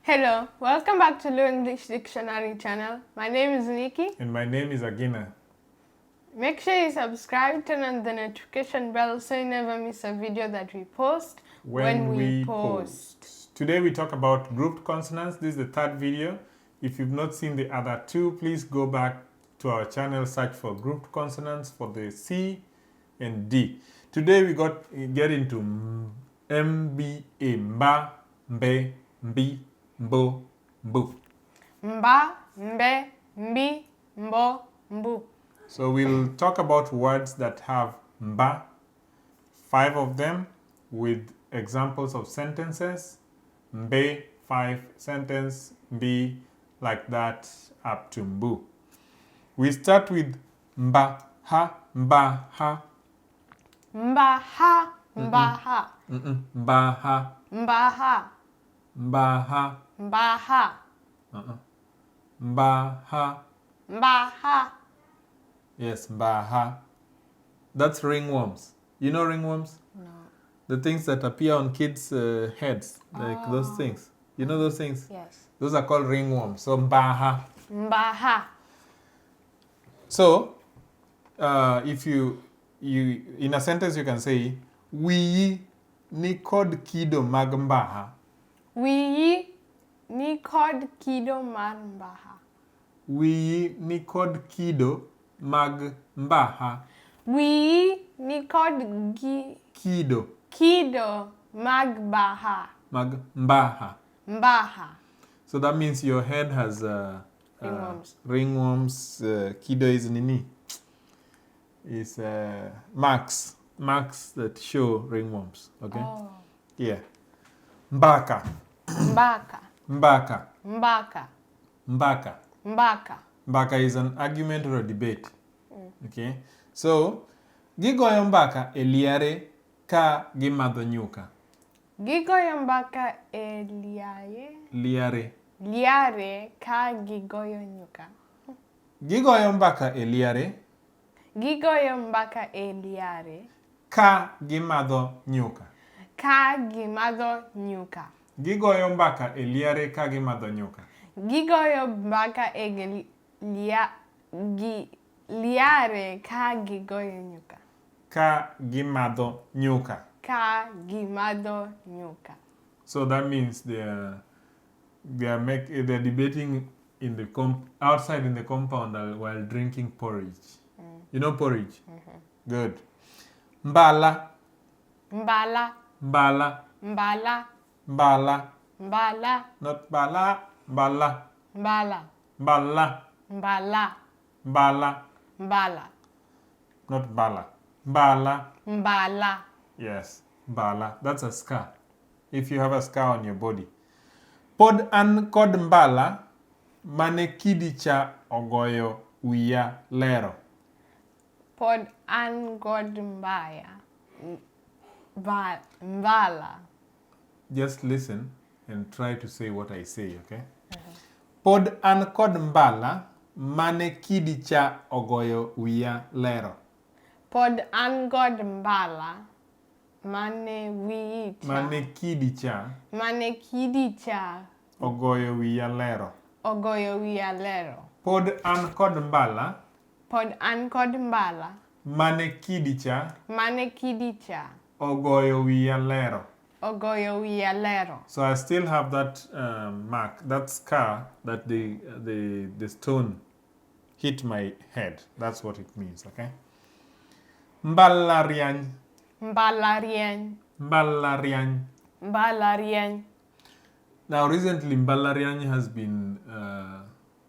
Hello, welcome back to Luo English Dictionary channel. My name is Nikki. And my name is Agina. Make sure you subscribe, turn on the notification bell so you never miss a video that we post when we post. Today we talk about grouped consonants. This is the third video. If you've not seen the other two, please go back to our channel, search for grouped consonants for the C and D. Today we got get into M, B, A, mba, mbe, mbi, mbo, mbu. Mba, mbe, mbi, mbo, mbu. So we'll talk about words that have mba, 5 of them, with examples of sentences. Mbe, 5 sentence, mbi, like that, up to mbu. We start with mba, ha, mba, ha. Mba, ha, mba, ha. Mba, ha. Mba, ha. Mba, ha. Mba, ha. Mba, ha. Mba, ha. Yes, mba, ha. That's ringworms. You know ringworms? No. The things that appear on kids' heads, like those things. You know those things? Yes. Those are called ringworms. So mbaha. Mbaha. So, if you in a sentence you can say, Wiyi ni kod kido mag mbaha. Wiyi ni kod kido mar mbaha. Wiyi ni kod kido mag mbaha. Wiyi ni kod gi kido. Kido mag mbaha. Mag mbaha. Mbaha. So that means your head has ringworms. Ringworms. Kido is nini? Is marks. Marks that show ringworms. Okay? Oh. Yeah. Mbaka. Mbaka. Mbaka. Mbaka. Mbaka. Mbaka. Mbaka is an argument or a debate. Okay? So, gigoyo mbaka e liare ka gimadho nyuka. Gigoyo mbaka e liare. Liare. Liare ka gigoyo nyuka. Gigoyo mbaka e liare. Gigoyo mbaka e liare. Ka gimadho nyuka. Ka gimadho nyuka. Gigoyo mbaka e liare ka gimadho nyuka. Gigoyo mbaka e liare ka gigoyo nyuka. Ka gimadho nyuka. Ka gimadho nyuka. So that means they are debating in the outside in the compound while drinking porridge. You know porridge? Mm-hmm. Good. Mbala. Mbala. Mbala. Mbala. Mbala. Mbala. Not bala. Mbala. Mbala. Mbala. Mbala. Mbala. Mbala. Not bala. Mbala. Mbala. Yes. Mbala. That's a scar. If you have a scar on your body. Pod an kod mbala mane kidi cha ogoyo wiya lero. Pod an kod mbaya. Mbala. Just listen and try to say what I say, okay? Pod an kod mbala mane kidi cha ogoyo wiya lero. Pod an kod mbala mane wiyi cha. Mane kidi cha. Mane kidi cha. Ogoyo wiya lero. Ogoyo wiya lero. Pod an kod mbala. Pod an kod mbala. Mane kidi cha. Mane kidi cha. Ogoyo wiya lero. Ogoyo wiya lero. So I still have that mark, that scar that the stone hit my head. That's what it means, okay? Mbalariany. Mbalariany. Mbalariany. Mbalariany. Now recently Mbalariany has been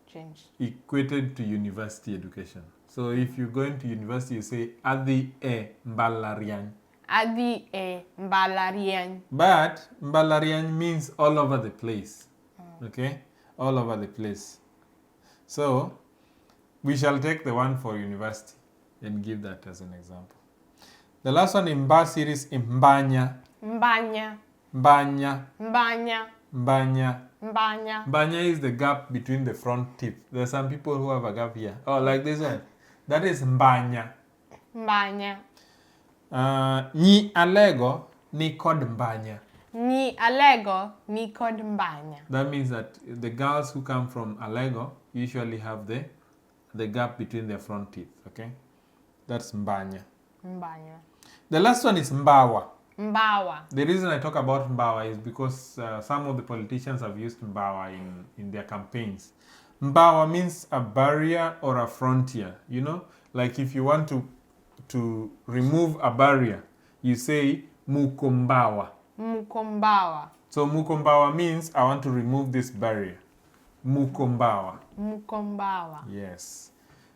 changed, equated to university education. So if you go into university, you say Adhi e Mbalariany. Adhi e Mbalariany. But Mbalariany means all over the place. Okay? All over the place. So we shall take the one for university and give that as an example. The last one in Mba series is Mbanya. Mbanya. Mbanya. Mbanya. Mbanya. Mbanya. Mbanya is the gap between the front teeth. There are some people who have a gap here. Oh, like this one. That is Mbanya. Mbanya. Nyi alego ni kod mbanya. Nyi Alego ni kod mbanya. That means that the girls who come from Alego usually have the gap between their front teeth, okay? That's mbanya. Mbanya. The last one is mbawa. Mbawa. The reason I talk about mbawa is because some of the politicians have used mbawa in their campaigns. Mbawa means a barrier or a frontier, you know? Like if you want to remove a barrier, you say mukombawa. Mukombawa. So mukombawa means I want to remove this barrier. Mukombawa. Mukombawa. Yes.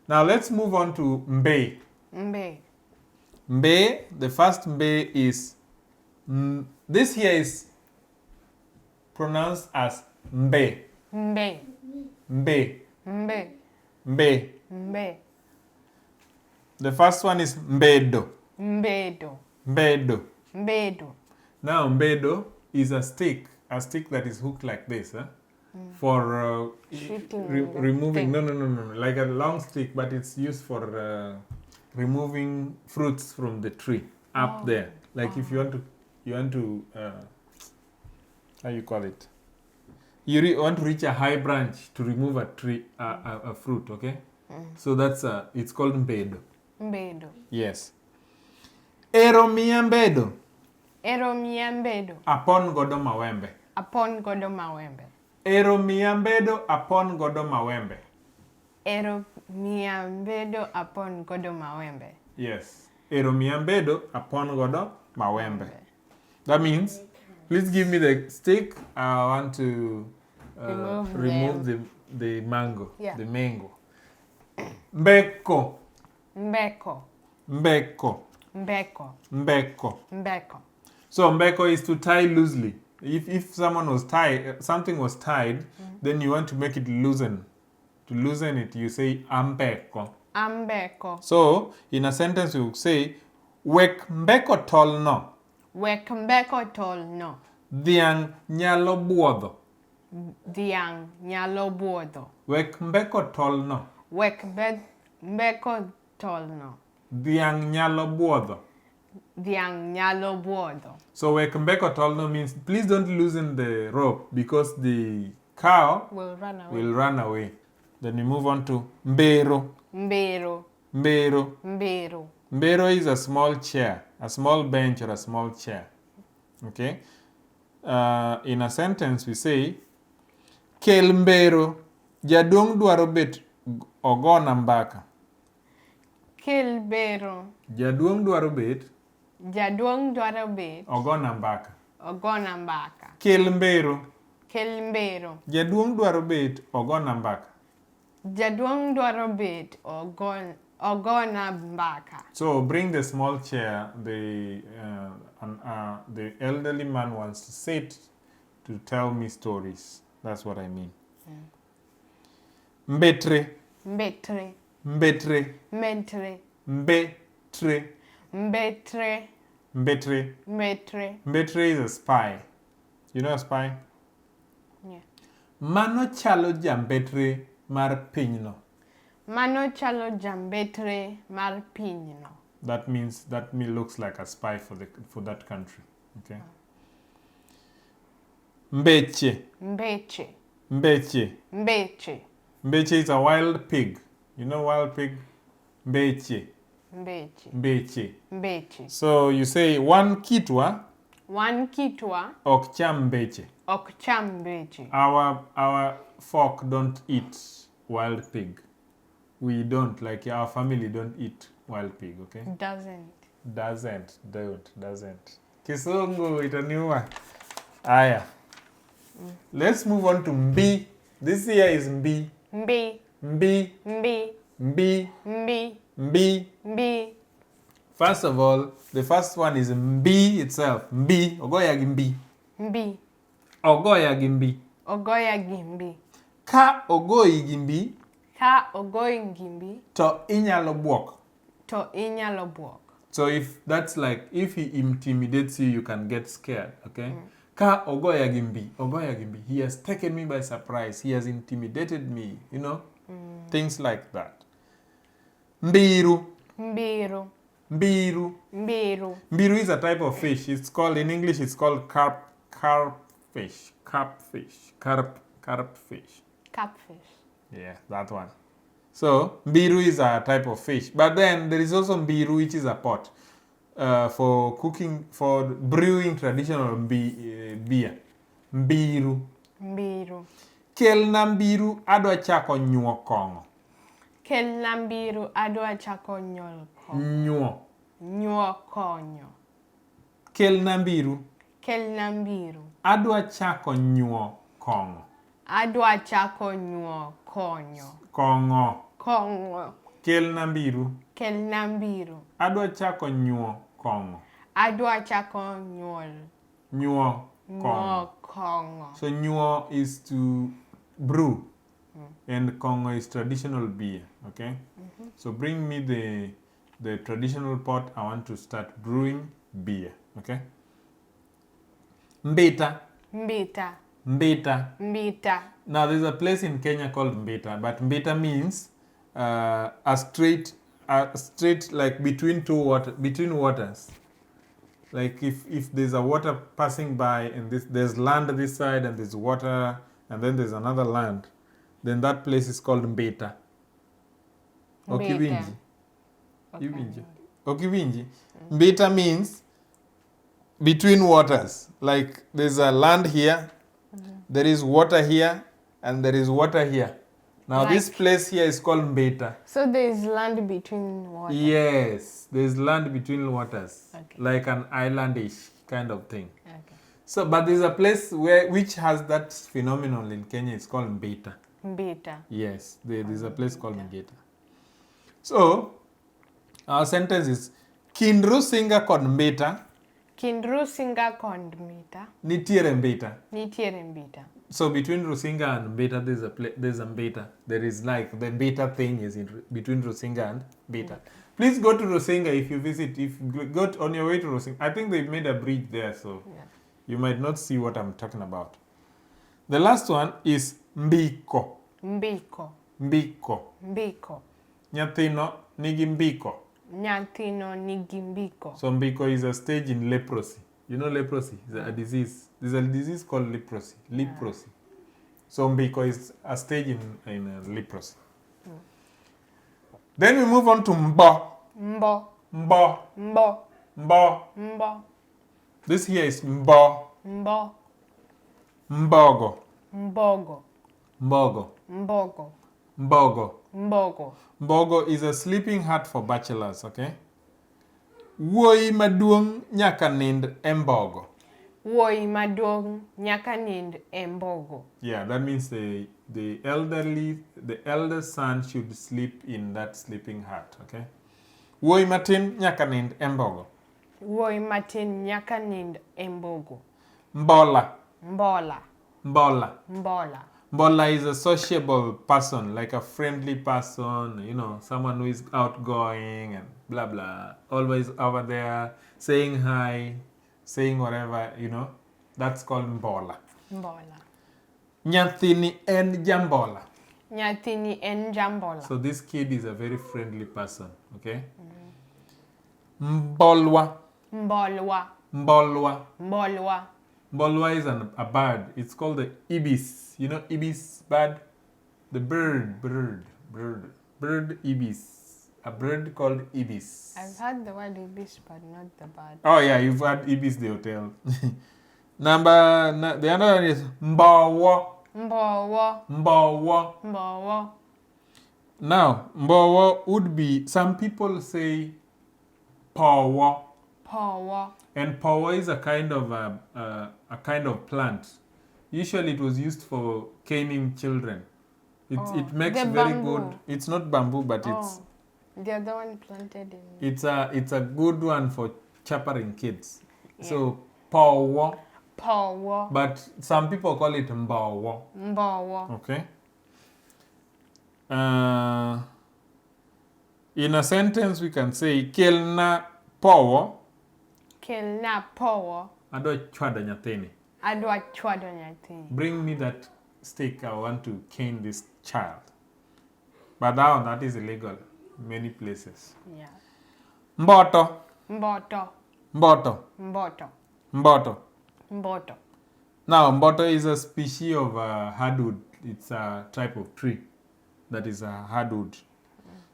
Now let's move on to mbe. Mbe. Mbe, the first mbe is, this here is pronounced as mbe. Mbe. Mbe. Mbe. Mbe. Mbe. The first one is mbedo. Mbedo. Mbedo. Mbedo. Now mbedo is a stick that is hooked like this, huh? For removing, thing. no, like a long stick, but it's used for removing fruits from the tree up there. Like if you want to, how you call it? You want to reach a high branch to remove a tree, a fruit, okay? So that's it's called mbedo. Mbedo. Yes. Ero miya mbedo. Ero miya mbedo. Apon godo mawembe. Apon godo mawembe. Ero miya mbedo apon godo mawembe. Ero miya mbedo apon godo mawembe. Yes. Ero miya mbedo apon godo mawembe. That means, please give me the stick. I want to remove the mango. Yeah. The mango. Mbeko. Mbeko. Mbeko. Mbeko. Mbeko. Mbeko. So mbeko is to tie loosely. If someone was tied, something was tied, then you want to make it loosen. To loosen it, you say ambeko. Ambeko. So in a sentence, you say wek mbeko tol no. Wek mbeko tol no. Dhiang nyalo buodho. Dhiang nyalo buodho. Wek mbeko tol no. Wek mbeko tol no. Dhiang nyalo buodho. Dhiang nyalo buodho. So wek mbeko tol no means please don't loosen the rope because the cow will run away. Will run away. Then we move on to mbero. Mbero. Mbero. Mbero. Mbero is a small chair, a small bench or a small chair. Okay? In a sentence we say, Kel mbero, jaduong' dwaro bet ogona mbaka. Kel mbero. Jaduong' dwaro bet. Jaduong' dwaro bet. Ogona mbaka. Ogona mbaka. Kel mbero. Kel mbero. Jaduong' dwaro bet ogona mbaka. Jaduong' dwaro bet ogona mbaka. So bring the small chair. The elderly man wants to sit to tell me stories. That's what I mean. Mbetre. Mbetre. Mbetre. Mbetre. Mbetre. Mbetre. Mbetre. Mbetre. Mbetre is a spy. You know a spy? Yeah. Mano chalo jambetre mar pinyno. Mano chalo jambetre mar pinyno. That means that me looks like a spy for that country. Okay. Mbeche. Mbeche. Mbeche. Mbeche. Mbeche is a wild pig. You know wild pig? Mbeche. Mbeche. Mbeche. Mbeche. So you say one kitwa. One kitwa. Ok cham mbeche. Ok cham mbeche. Our folk don't eat wild pig. We don't, like our family don't eat wild pig, okay? Doesn't. Doesn't. Don't. Doesn't. Kisungu itaniua. Aya. Let's move on to mbi. This here is mbi. Mbi. Mbi. Mbi. Mbi. Mbi. Mbi. Mbi. First of all, the first one is mbi itself. Mbi. Ogoya gi mbi. Mbi. Ogoya gi mbi. Ogoya gi mbi. Ka ogoyi gi mbi. Ka ogoyi gi mbi. To inyalo buok. To inyalo buok. So if that's like, if he intimidates you, you can get scared, okay? Ka ogoya gi mbi, ogoya gi mbi. He has taken me by surprise. He has intimidated me, you know? Things like that. Mbiru. Mbiru. Mbiru. Mbiru. Mbiru is a type of fish. It's called, in English, it's called carp. Carp fish. Carp fish. Carp. Carp fish. Carpfish. Yeah, that one. So mbiru is a type of fish, but then there is also mbiru, which is a pot for cooking, for brewing traditional beer. Mbiru. Mbiru. Kelna mbiru adwa chako nyuo kong'o. Kelna mbiru adwa chako nyuo. Nyuo. Nyuo konyo. Kelna mbiru. Kelna mbiru. Adwa chako nyuo kong'o. Adwa chako nyuo konyo. Kong'o. Kong'o. Kelna mbiru. Kelna mbiru. Adwa chako nyuo kong'o. Adwa chako nyuol. Nyuo kong'o. Kong'o. So nyuo is to brew. And kong'o is traditional beer, okay? So bring me the traditional pot. I want to start brewing beer, okay? Mbita. Mbita. Mbita. Mbita. Now there's a place in Kenya called Mbita, but Mbita means a straight like between two water, between waters. Like if there's a water passing by and this there's land this side and there's water and then there's another land, then that place is called Mbita. Okiwinji. Iwinji. Okiwinji. Mbita means between waters. Like there's a land here, there is water here, and there is water here. Now Like, this place here is called Mbita. So there is land between waters. Yes, there's land between waters. Okay. Like an islandish kind of thing. Okay. So, but there's a place where which has that phenomenon in Kenya. It's called Mbita. Mbita. Yes, there's a place called Mbita. So, our sentence is Kind Rusinga kod Mbita. Kind Rusinga kod Mbita. Nitiere Mbita. Nitiere Mbita. So between Rusinga and Mbita, there's a Mbita. There is like the Mbita thing is in between Rusinga and Mbita. Please go to Rusinga if you visit. If you go on your way to Rusinga, I think they've made a bridge there, so yeah, you might not see what I'm talking about. The last one is Mbiko. Mbiko. Mbiko. Mbiko. Nyathino nigi mbiko. Nyathino nigi mbiko. So mbiko is a stage in leprosy. You know leprosy is a disease. There's a disease called leprosy. Leprosy. So mbiko is a stage in leprosy. Then we move on to mbo. Mbo. Mbo. Mbo. Mbo. Mbo. This here is mbo. Mbo. Mbogo. Mbogo. Mbogo. Mbogo. Mbogo. Mbogo. Mbogo is a sleeping hut for bachelors, okay? Wuoyi maduong' nyaka nind e mbogo. Wuoyi maduong' nyaka nind e mbogo. Yeah, that means the elder son should sleep in that sleeping hut, okay? Wuoyi matin nyaka nind e mbogo. Wuoyi matin nyaka nind e mbogo. Mbola. Mbola. Mbola. Mbola. Mbola is a sociable person, like a friendly person, you know, someone who is outgoing and blah, blah. Always over there saying hi, saying whatever, you know. That's called Mbola. Mbola. Nyathini en jambola. Nyathini en jambola. So this kid is a very friendly person, okay? Mbolwa. Mbolwa. Mbolwa. Mbolwa. Mbolwa is a bird. It's called the ibis. You know ibis bird? The bird ibis. A bird called ibis. I've heard the word ibis, but not the bird. Oh yeah, you've had ibis the hotel. The other one is mbowo. Mbowo. Mbowo. Mbowo. Now, mbowo would be, some people say powo. Powo. And powo is a kind of a kind of plant. Usually it was used for caning children. It makes the very bamboo. Good. It's not bamboo, but it's the other one planted in. It's a good one for chappering kids. Yeah. So powo. Powo. But some people call it mbowo. Mbowo. Okay. In a sentence we can say kelna powo. Kelna powo. Adwa chwado nyathini. Adwa chwado nyathini. Bring me that stick. I want to cane this child. But now that is illegal many places. Yeah. Mboto. Mboto. Mboto. Mboto. Mboto. Mboto. Now, mboto is a species of hardwood. It's a type of tree that is a hardwood.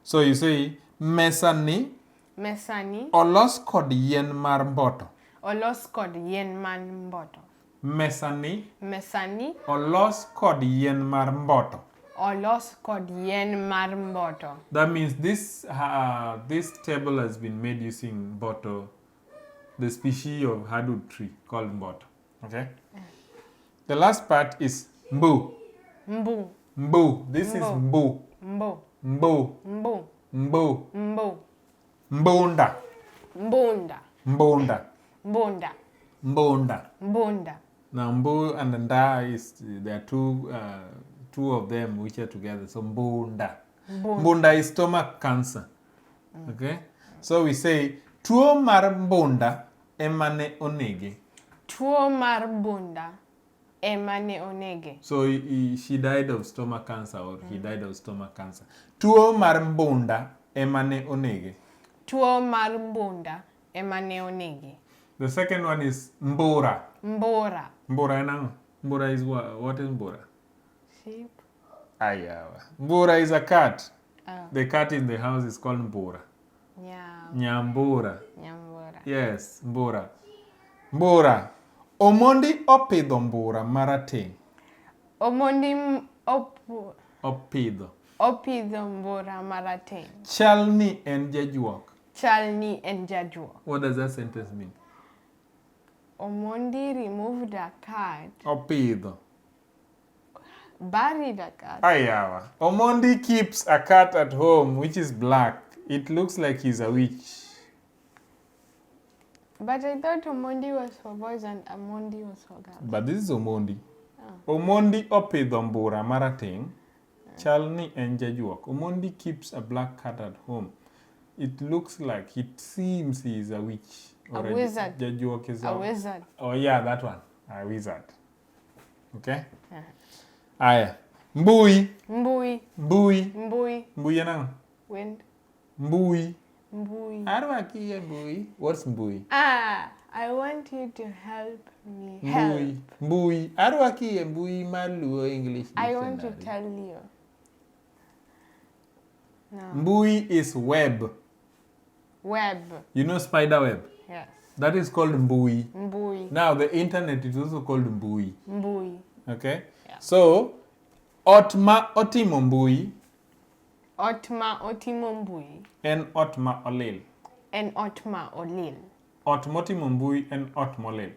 So you say, mesani Mesani olos kod yien mar mboto. Olos kod yien mar mboto. Mesani Mesani olos kod yien mar mboto. Olos kod yien mar mboto. That means this table has been made using mboto, the species of hardwood tree called mboto. Okay? The last part is mbu. Mbu. Mbu. This is Mbu. mbu. Mbu. Mbu. Mbu. Mbu. Mbu. Mbunda. Mbunda. Mbunda. Mbunda. Mbunda. Mbunda. Now mbu and nda is, there are two of them which are together. So mbunda. Mbunda. Mbunda is stomach cancer. Okay? So we say tuo mar mbunda ema ne onege. Tuo mar mbunda ema ne onege. So she died of stomach cancer, or he died of stomach cancer. Tuo mar mbunda ema ne onege. Tuo mar mbunda ema ne onege. The second one is mbura. Mbura. Mbura en ang'o? Mbura is what? What is mbura? Sheep. Ayawa. Mbura is a cat. Oh. The cat in the house is called mbura. Nyam. Nyambura. Nyambura. Yes, mbura. Mbura. Omondi opidho mbura marateng'. Omondi Opidho. Opidho mbura marateng'. Chal ni en jajuok. Chal ni en jajuok. What does that sentence mean? Omondi removed a cat. Opidho. Buried a cat. Ayawa. Omondi keeps a cat at home which is black. It looks like he's a witch. But I thought Omondi was for boys and Amondi was for girls. But this is Omondi. Oh. Omondi opidho mbura marateng'. Chal ni en jajuok. Omondi keeps a black cat at home. It looks like, it seems he is a witch. A Or wizard. Jajuok is A wizard. Oh yeah, that one. A wizard. Okay? Uh-huh. Aya. Mbui. Mbui. Mbui. Mbui. Mbui en ang'o? Wind. Mbui. Mbui. Arwaki e mbui. What's mbui? I want you to help me. Mbui. Help. Mbui. Arwaki e mbui mar Luo English I want to Dictionary. tell you. No. Mbui is web. Web. You know spider web? Yes. That is called mbui. Mbui. Now the internet is also called mbui. Mbui. Okay? Yeah. So, ot ma otimo mbui. Ot ma otimo mbui. En ot ma olil. En ot ma olil. Ot motimo mbui en ot molil.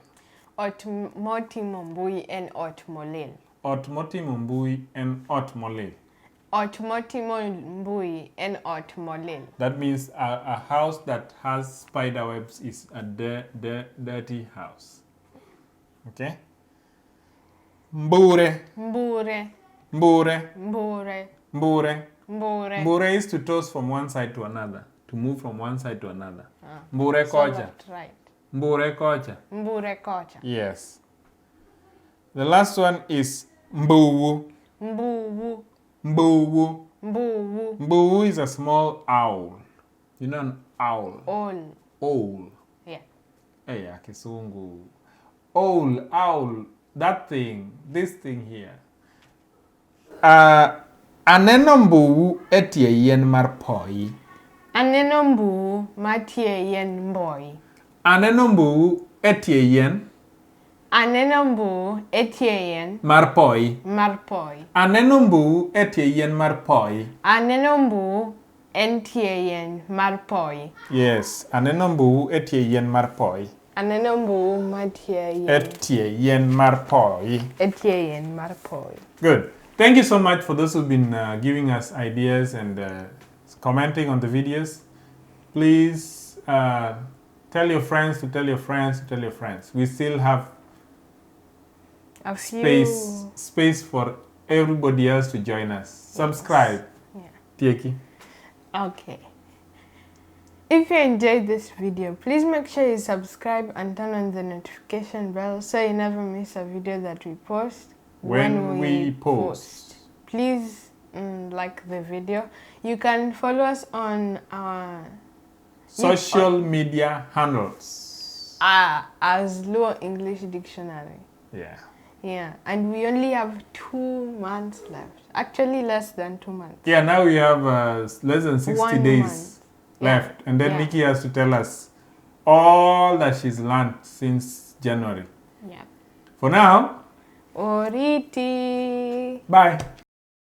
Ot motimo mbui en ot molil. Ot motimo mbui en ot molil. Ot motimo mbui en ot molil. That means a house that has spider webs is a dirty house. Okay? Mbure. Mbure. Mbure. Mbure. Mbure. Mbure. Mbure is to toss from one side to another. To move from one side to another. Mbure So kocha. left, right. Mbure kocha. Mbure kocha. Yes. The last one is mbuwu. Mbuwu. Mbuwu. Mbuwu. Mbuwu is a small owl. You know an owl? Owl. Owl. Yeah. Hey, ya kisungu. Owl, owl. That thing. This thing here. Aneno mbuwu e tie yien mar poi. Aneno mbuwu ma tie yien mboi. Aneno mbuwu e tie yien. Aneno mbuwu e tie yien. Mar poi. Mar poi. Aneno mbuwu e tie yien mar poi. Aneno mbuwu en tie yien mar poi. Yes, aneno mbuwu e tie yien mar poi. Aneno mbuwu ma tie yien. E tie yien mar poi. E tie yien mar poi. Good. Thank you so much for those who've been giving us ideas and commenting on the videos. Please tell your friends to tell your friends to tell your friends. We still have A few space for everybody else to join us. Subscribe. Yeah. Tieki. Okay. If you enjoyed this video, please make sure you subscribe and turn on the notification bell so you never miss a video that we post. When we post. Please like the video. You can follow us on our social media handles. As Luo English Dictionary. Yeah. Yeah, and we only have 2 months left. Actually, less than 2 months. Yeah, now we have less than 60 1 days month. left. And then Yeah. Nikki has to tell us all that she's learned since January. Yeah. For now, Oriti. Bye.